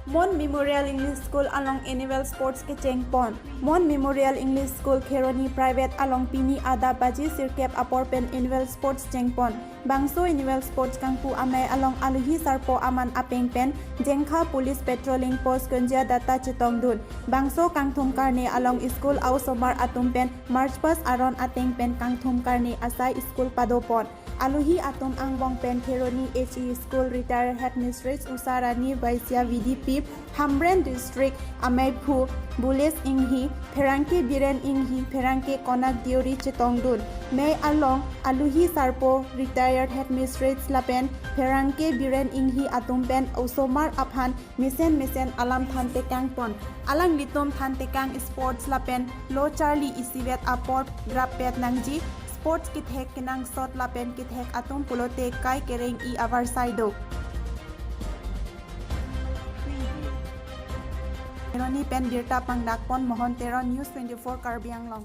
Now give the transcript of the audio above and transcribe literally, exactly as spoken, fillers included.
Mon Memorial English School along Annual Sports kecheng pon. Mon Memorial English School Kheroni Private along pini adap baji sirkep apor pen Annual Sports cheng pon. Bangso Annual Sports kangpu amei along aluhi sarpo aman apeng pen Jengkha Police Patrolling Post Konjia data chetong dun. Bangso kangthum karne along school a-osomar atum pen March past aron ateng pen kangthum karne asai school pado pon. Aluhi atum angbong pen Kheroni H E School Retired Headmistress Usha Rani Vaisya V D P, Hamren District ameiphu Bules Inghi, pherangke Biren Inghi, pherangke Konak Deuri chetong dun. Mei along aluhi sarpo Retired Headmistress lapen pherangke Biren Inghi atum pen osomar aphan mesen mesen alam than tekang pon. Alanglitum than tekang sports lapen lo charli isivet apor drap pet nangji. Sports kethek kenangsot lapen kethek atum pulote kai kereng-i avarsai do. Kheroni pen birta pangdak pon Mohon Teron, News twenty-four Karbi Anglong.